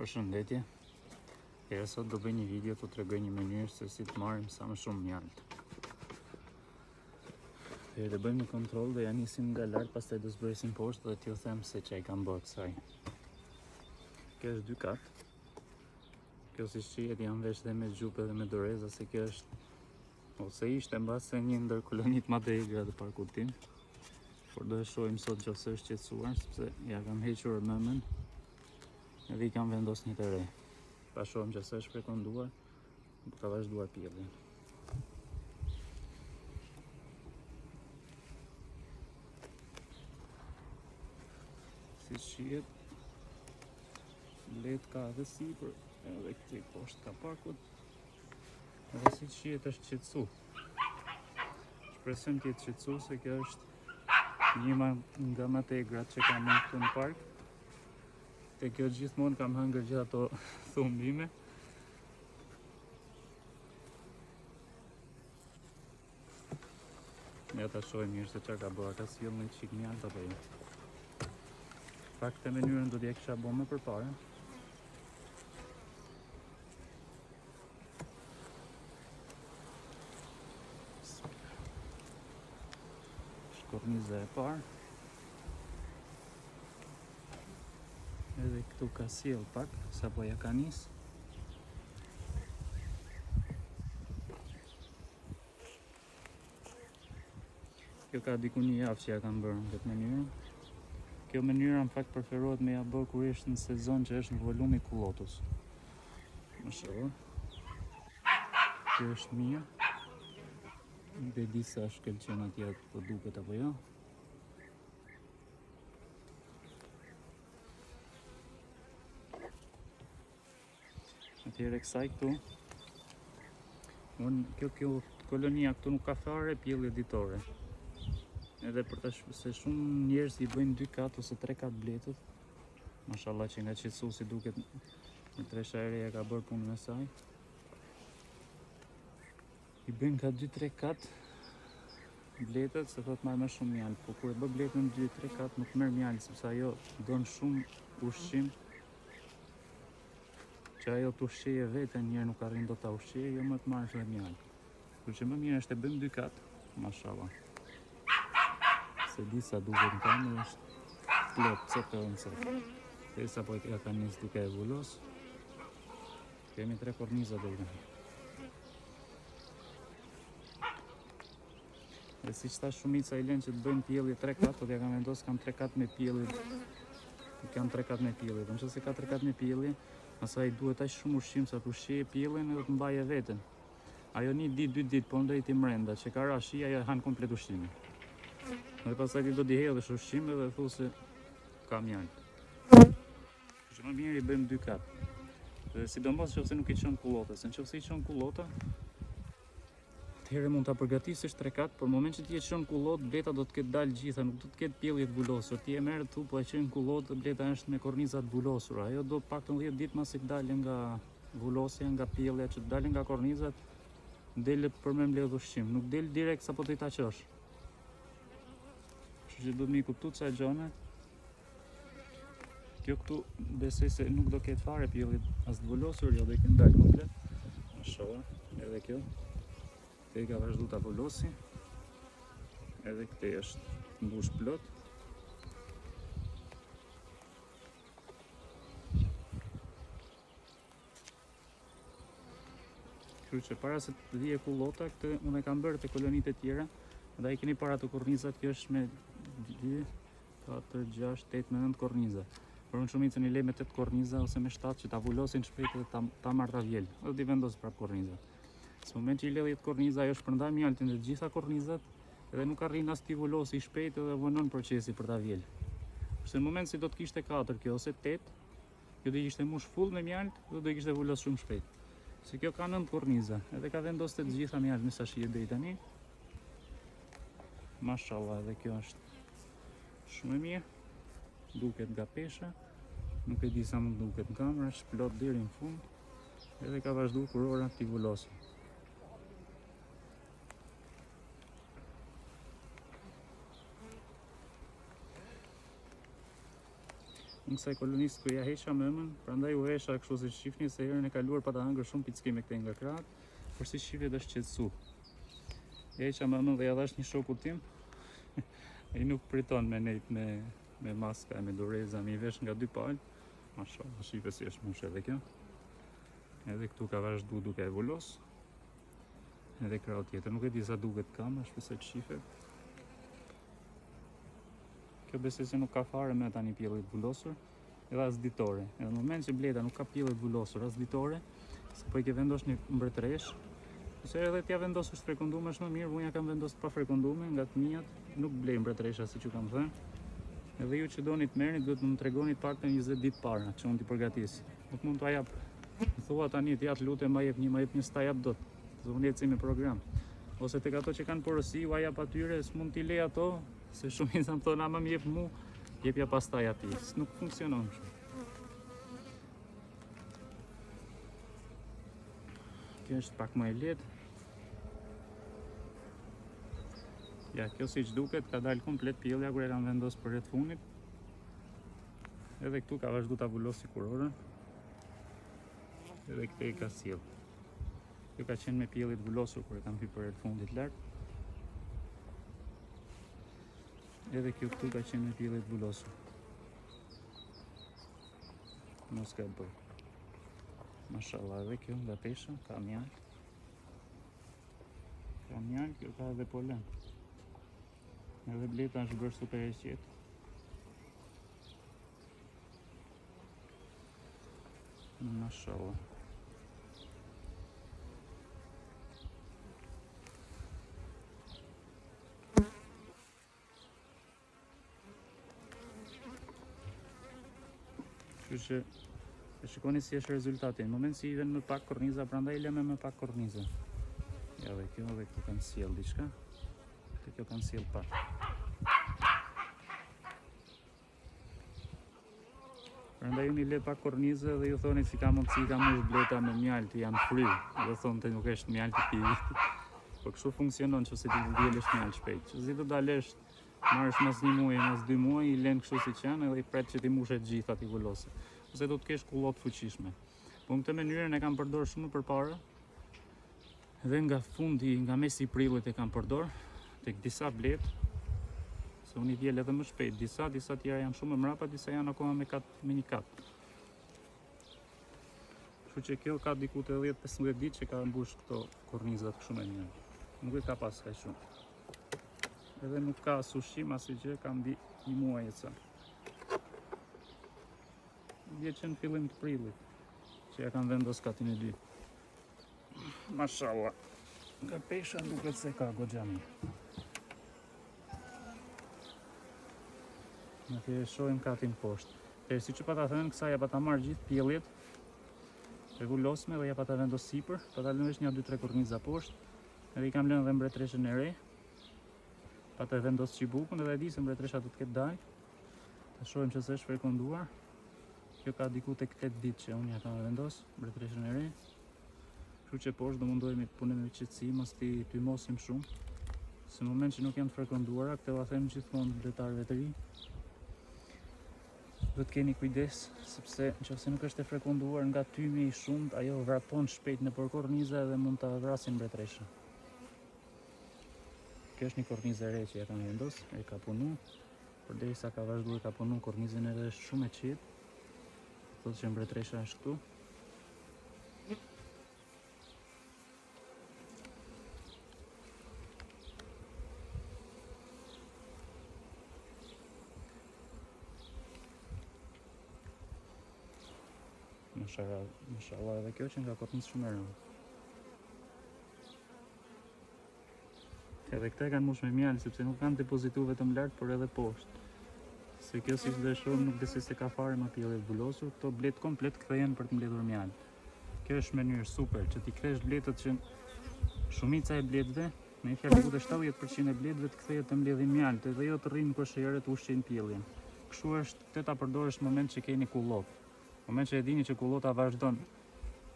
Përshëndetje. E sot do bëj një video të tregoj një mënyrë se si të marrim sa më shumë mjaltë. E do bëjmë një kontroll dhe ja nisim nga lart, pastaj do zbresim poshtë dhe t'ju them se ça i kam bërë kësaj. Kjo është dy kat. Kjo si shihet janë vesh dhe me xhup edhe me doreza se kjo është ose ishte mbase një ndër kolonitë më të egra të parkut tim. Por do e shohim sot nëse është qetësuar, sepse ja kam hequr mëmën edhe i kam vendos një të re. Ta shohim nëse është fekonduar, apo ka vazhduar pjelljen. Si shihet, bletë ka edhe sipër, edhe këtej poshtë kapakut. Edhe si shihet është qetësu. Shpresojmë të jetë qetësu se kjo është një nga më të egrat që kam këtu në park. Te kjo gjithmonë kam hëngër gjithë ato thumbime. Ja ta shohim mirë se ça ka bërë, ka sjellë një çikë mjaltë apo jo. Pak këtë mënyrën do t'ja kisha bo më përpara. Korniza e parë. Edhe këtu ka sjell pak, sapo ja ka nis. Kjo ka diku një javë që ja kam bërë në këtë mënyrë. Kjo mënyrë në fakt preferohet me ja bërë kur është në sezon që është në volum i kullotës. Më shumë. Kjo është mirë. Nuk e di sa shkëlqen atje po duket apo jo. Atëherë kësaj këtu, unë, kjo, kjo kolonia këtu nuk ka fare pjellje ditore. Edhe për të se shumë njerëz i bëjnë 2 kat ose 3 kat bletët. Mashallah që nga qetësu si duket mbretëresha e re e ka bërë punën e saj. I bëjnë ka 2-3 kat bletët se thot marr më shumë mjaltë, po kur e bë bletën 2-3 kat nuk merr mjaltë sepse ajo don shumë ushqim Që ajo të ushqejë veten njëherë nuk arrin dot ta ushqejë, jo më të marrësh dhe mjaltë. Kështu që më mirë është e bëjmë dy kat, mashallah. S'e di sa duket në kamerë është plot copë edhe në copë. Dhe sapo ja ka nis duke e vulos. Kemi tre korniza deri tani. Dhe siç thash shumica i lënë që të bëjnë pjellje 3 kat, po ja kam vendos kam 3 kat me pjellje. Kam 3 kat me pjellje. Po nëse ka 3 kat me pjellje, asaj i duhet aq shumë ushqim sa të ushqejë pjelljen edhe të mbajë veten. Ajo një ditë, dy ditë, po ndrejti mrenda, që ka ra shi, ajo e han komplet ushqimin. Dhe pastaj ti do t'i hedhësh ushqim edhe thu se ka mjaltë. Kështu që më mirë i bëjmë dy kat. Dhe sidomos nëse nuk i çon kullota, se nëse i çon kullota, Atëherë mund ta përgatisësh tre kat, por në moment që ti e çon kullot, bleta do të ketë dalë gjitha, nuk do të ketë pjellje të vulosur. Ti e merr thu po e çon kullot dhe bleta është me korniza të vulosura. Ajo do paktën 10 ditë masi të dalë nga vulosja, nga pjellja që të dalë nga kornizat, del për me mbledh ushqim, nuk del direkt sapo ti ta çosh. Kështu që duhet me i kuptu ca gjona. Kjo këtu besoj se nuk do ketë fare pjellje as të vulosur, jo do i kenë dalë komplet. Mashallah, edhe kjo. Këtej ka vazhdu ta vulosi. Edhe këtej është mbush plot. Kështu që para se të vije kullota, këtë unë e kam bërë te kolonitë e tjera, dhe i keni para të kornizat, kjo është me 2, 4, 6, 8, me 9 korniza. Por unë shumicën i le me 8 korniza ose me 7 që ta vulosin shpejt dhe ta, ta marr ta vjel, dhe t'i vendos prapë kornizat. Në moment që i le 10 korniza, ajo shpërndan mjaltin në të gjitha kornizat dhe nuk arrin as t'i vulosi shpejt edhe vonon procesi për ta vjel. Kurse në moment si do të kishte 4 kjo ose 8, Kjo do i kishte mush full me mjaltë dhe do i kishte vulos shumë shpejt. Se kjo ka nëntë korniza, edhe ka vendos të gjitha mjaltë me sa shihet deri tani. Mashallah, edhe kjo është shumë e mirë. Duket nga pesha. Nuk e di sa mund duket në kamerë, është plot deri në fund. Edhe ka vazhdu kurora t'i vulosi. Unë kësaj kolonisë ku ja heqa mëmën, prandaj u vesha kështu siç shifni se herën e kaluar pata hëngër shumë pickime këtej nga krahët, por siç shifni është qetësu. Ja heqa mëmën dhe ja dhash një shokut tim. Ai nuk priton me nejt me me maska e me doreza, me i vesh nga dy palë. Mashallah, shife si është mush edhe kjo. Edhe këtu ka vazhdu duke e vulos. Edhe krahu tjetër, nuk e di sa duket kamera, shpresoj të shifet. Kjo besoj se nuk ka fare me tani pjellje të vulosur, edhe as ditore. Edhe në moment që bleta nuk ka pjellje të vulosur as ditore, se po i ke vendos një mbretëresh, ose edhe t'ja vendosësh të frekondume është më mirë, unë ja kam vendos të pafrekondume nga të mijat, nuk blej mbretëresha siç ju kam thënë. Edhe ju që doni të merrni, duhet të më tregoni të paktën 20 ditë para, që unë t'i përgatis. Nuk mund t'ua jap. Më thua tani, ti atë lutem, ma jep një, ma jep një, s'ta jap dot. Se unë eci me program. Ose tek ato që kanë porosi, ua jap atyre, s'mund t'i lej ato, se shumica më thonë, ama më jep mu, jepja pastaj atij. Nuk funksionon kështu. Kjo është pak më e lehtë. Ja, kjo siç duket ka dalë komplet pjellja kur e kam vendos për herë të fundit. Edhe këtu ka vazhdu ta vulosi kurorën. Edhe këtej ka sjell. Kjo ka qenë me pjellje të vulosur kur e kam hyrë për herë të fundit lart. Edhe kjo këtu ka qenë me pjellje të vulosur. Mos gaboj. Mashallah, edhe kjo nga pesha ka mjaltë. Ka mjaltë, kjo ka edhe polen. Edhe bleta është bërë super e qetë. Mashallah. Kështu që e shikoni si është rezultati. Në moment si i vën më pak korniza, prandaj i lëmë më pak korniza. Ja dhe kjo dhe këtu kanë sjell diçka. Te kjo kanë sjell pak. Prandaj unë i le pak kornizë dhe ju thoni si ka mundësi ka mush bleta me mjaltë janë fry dhe thonë te nuk është mjaltë i viti. Po kështu funksionon që se ti të vjelësh mjaltë shpejt. Që si të dalësh, marrësh mas një muaj, mas dy muaj, i len kështu siç janë edhe i pret që t'i mushet gjitha t'i vulose. Ose do të kesh kullot fuqishme. Po në këtë mënyrën e kam përdor shumë më përpara. Dhe nga fundi, nga mesi i prillit e kam përdor tek disa bletë, se unë i vjel edhe më shpejt, disa, disa tjera janë shumë më mrapa, disa janë akoma me kat, me një kat. Kështu që kjo ka diku te 10-15 ditë që ka mbush këto kornizat kështu me mirë. Nuk e ka pas kaq shumë. Edhe nuk ka as ushqim asnjë gjë, ka mbi një muaj e ca. Vje që në fillim të prillit, që ja kam vendos katin e dytë. Mashallah. Nga pesha duket se ka goxha mirë. Ne të shohim katin poshtë. Dhe siç pata thënë, kësaj ja pata marrë gjithë pjelljet e vulosme dhe ja pata vendos sipër, pata lënë veç një 2-3 korniza poshtë, edhe i kam lënë dhe mbretëreshën e re. Pata vendos çibukun edhe e di se mbretëresha do të ketë dalë. Ta shohim që se është frekonduar. Kjo ka diku tek 8 ditë që unë ja kam vendos mbretëreshën e re. Kështu që poshtë do mundohemi të punojmë me qetësi, mos t'i tymosim shumë. Se në moment që nuk janë të frekonduara, këtë ua them gjithmonë bletarëve të ri. Duhet të keni kujdes, sepse nëse nuk është e frekonduar nga tymi i shumtë, ajo vrapon shpejt nëpër korniza dhe mund ta vrasin mbretëreshën. Kjo është një kornizë e re që ja kam vendos, e ka punu. Përderisa ka vazhduar ka punu kornizën edhe është shumë e qetë. Thotë që mbretëresha është këtu. Mashallah, mashallah edhe kjo që nga kornizë shumë e rëndë. Edhe këta e kanë mush me mjalë, sepse nuk kanë depozitu vetëm lart, por edhe poshtë. Se kjo siç do e shohim nuk besoj se ka fare më pjellje të vulosur, këto bletë komplet kthehen për të mbledhur mjalë. Kjo është mënyrë super që t'i kthesh bletët që shumica e bletëve, me një fjalë diku te 70% e bletëve të kthehet të mbledhin mjaltë dhe jo të rrinë në koshere të ushqejnë pjelljen. Kështu është këtë ta përdorësh në moment që keni kullotë. Në moment që e dini që kullota vazhdon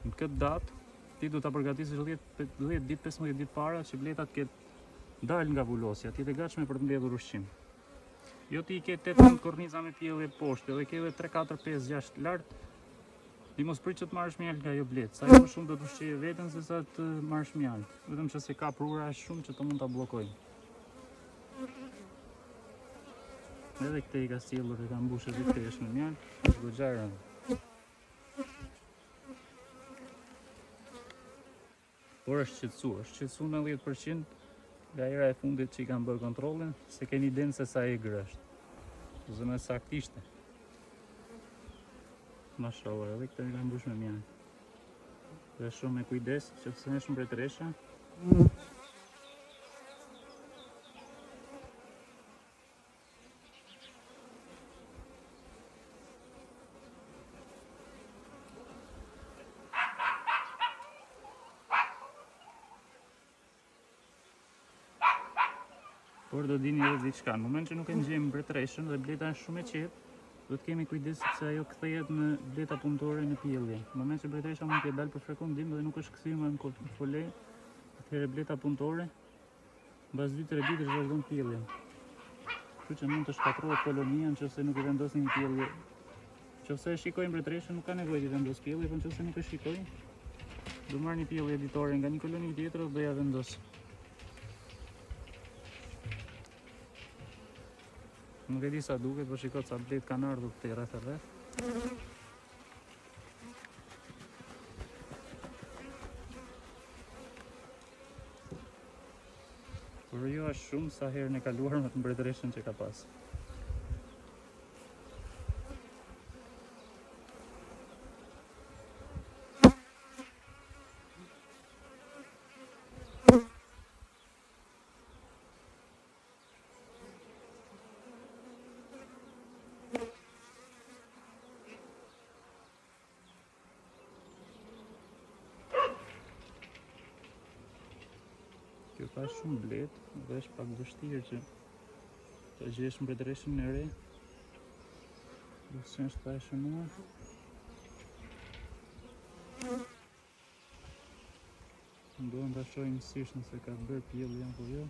në këtë datë, ti do ta përgatisësh 10 10 ditë, 15 ditë para që bleta të ketë dalë nga vulosja, të jetë e gatshme për të mbledhur ushqim. Jo ti i ke 8-9 korniza me pjellje poshtë, edhe ke edhe 3 4 5 6 lart. Ti mos prit që të marrësh mjaltë nga ajo bletë. Sa më shumë do të ushqejë veten se sa të marrësh mjaltë. Vetëm që se ka prura aq shumë që të mund ta bllokojnë. Edhe këtë i ka sjellur e ka mbushur edhe këtë është me mjaltë, është goxha e rëndë. Por është qetësu, është qetësu 90% nga hera e fundit që i kam bërë kontrollin, s'e keni idenë se sa e egër është. Ose më saktë ishte. Mashallah, edhe këtë i kam mbush me mjaltë. Dhe shumë me kujdes, që se është mbretëresha. Por do dini edhe diçka, në moment që nuk e ngjejmë mbretëreshën dhe bleta është shumë e qetë, do të kemi kujdes sepse ajo kthehet në bleta punëtore në pjellje. Në moment që mbretëresha mund të jetë dalë për fekondim dhe nuk është kthyer më në fole, atëherë bleta punëtore Mbas 2-3 ditësh vazhdon pjelljen. Kështu që mund të shkatërrohet kolonia nëse nuk i vendosni një pjellje. Nëse e shikoj mbretëreshën nuk ka nevojë të vendos pjellje, por nëse nuk e shikoj, do marr një pjellje ditore nga një koloni tjetër dhe do ja vendos. Nuk e di sa duket, po shiko sa bletë kanë ardhur këtej rreth e rreth. Por jo aq shumë sa herën e kaluar me të mbretëreshën që ka pas. Kjo ka shumë bletë dhe është pak vështirë që të gjesh mbretëreshën e re. Dhe është pa e shënuar. Mundohem ta shohim sërish nëse ka bërë pjellje apo jo.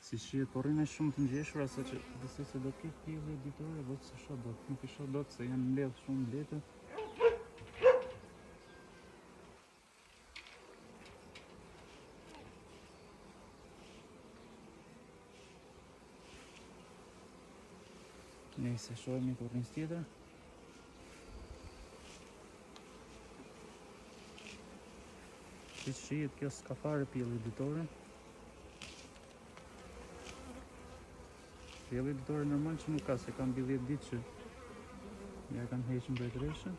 Si shihet, po rrinë shumë të ngjeshura, sa që besoj se do ketë pjellje ditore, po s'e shoh dot, nuk e shoh dot se janë mbledh shumë bletë. Nejse shohim një kornizë tjetër. Si shihet kjo s'ka fare pjellje ditore. Pjellje ditore normal që nuk ka, se kam mbi 10 ditë që ja kam hequr mbretëreshën.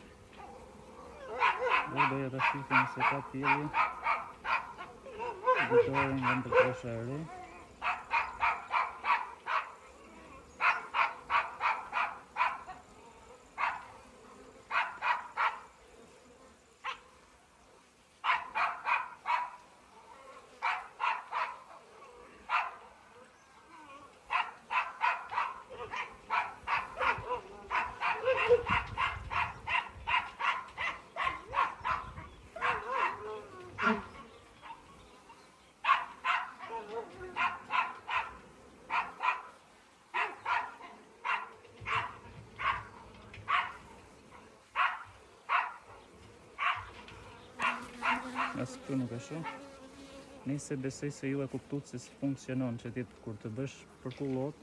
Dhe doja ta shihja nëse ka pjellje ditore nga mbretëresha e re. As këtu nuk e shoh. Nejse besoj se ju e kuptuat se si funksionon që ti kur të bësh për kullot,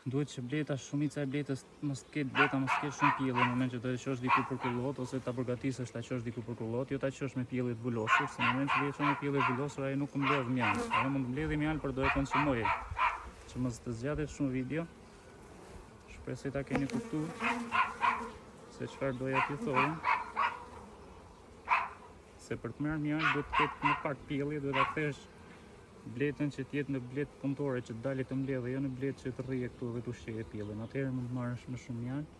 duhet që bleta, shumica e bletës mos të ketë bleta, mos të ketë shumë pjellje në moment që do e çosh diku për kullot ose ta përgatisësh ta çosh diku për kullot, jo ta çosh me pjellje të vulosur, se në moment që ti e çon me pjellje të vulosur ajo nuk mbledh mjaltë. Ajo mund të mbledhë mjaltë, por do e konsumojë. Që mos të zgjatet shumë video, shpresoj ta keni kuptu se çfarë doja t'ju thoja. Se për të marrë mjaltë duhet të ketë më pak pjellje, duhet ta kthesh. Bletën që të jetë në bletë punëtore që të dalë të mbledhë, jo në bletë që të rrijë këtu dhe të ushqejë pjelljen. Atëherë mund të marrësh më shumë mjaltë.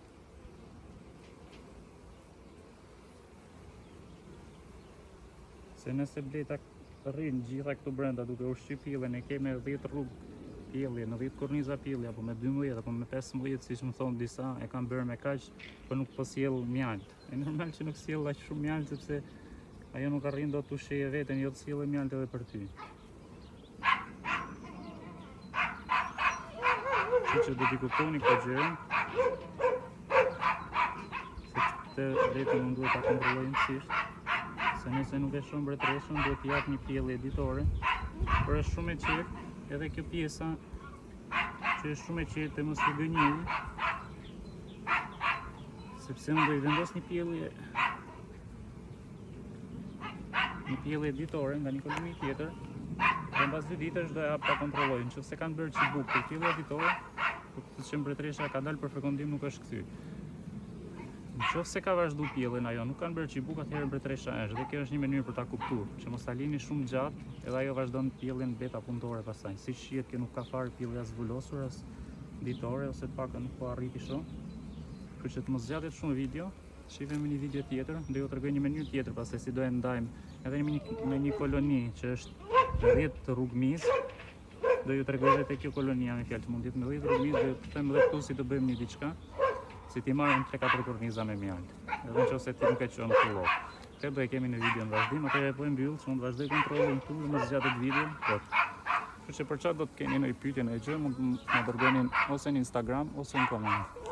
Se nëse bleta rrinë gjitha këtu brenda duke ushqy pjelljen, e ke me 10 rrugë pjellje, në 10 korniza pjellje, apo me 12, apo me 15, siç më thonë disa, e kam bërë me kaq, po nuk po sjell mjaltë. E normal që nuk sjell aq shumë mjaltë, sepse ajo nuk arrin dot të ushqejë veten, jo të sjellë mjaltë edhe për ty. Kështu që do t'i kuptoni këto gjëra. Se këtë bletën unë duhet ta kontrolloj imtësisht. Se nëse nuk e shoh mbretëreshën, duhet t'i jap një pjellje ditore. Por është shumë e qetë, edhe kjo pjesa që është shumë e qetë e mos ju gënjej. Sepse unë do i vendos një pjellje një pjellje ditore nga një koloni tjetër dhe mbas dy ditësh do e hap ta kontrolloj. Në qoftë se kanë bërë çibuk për pjellja ditore, kuptohet që mbretëresha ka dalë për fekondim nuk është kthy. Në qoftë se ka vazhdu pjelljen ajo, nuk kanë bërë çibuk, atëherë mbretëresha është. Dhe kjo është një mënyrë për ta kuptuar, që mos ta lini shumë gjatë, edhe ajo vazhdon pjelljen bleta punëtore pastaj. Siç shihet kjo nuk ka fare pjellje as vulosur, as ditore ose të paktën nuk po arrij t'i shoh. Kështu që të mos zgjatet shumë video, Shihemi në një video tjetër, do ju tregoj një mënyrë tjetër pastaj si do e ndajmë edhe në një, në një koloni që është 10 rrugë mizë. Do ju tregoj edhe te kjo kolonia me fjalë që mund të jetë me 10 rrugë mizë, do ju them edhe këtu si të bëjmë një diçka, si t'i marrim 3-4 korniza me mjaltë. Edhe në qoftë se ti nuk e çon kullot. Këtë do e kemi në video në vazhdim, atëherë po e mbyll, që mund të vazhdoj kontrollin këtu dhe mos zgjatet video, po. Kështu që për çfarë do të keni ndonjë pyetje ndonjë gjë, mund të na dërgoni ose në Instagram ose në koment.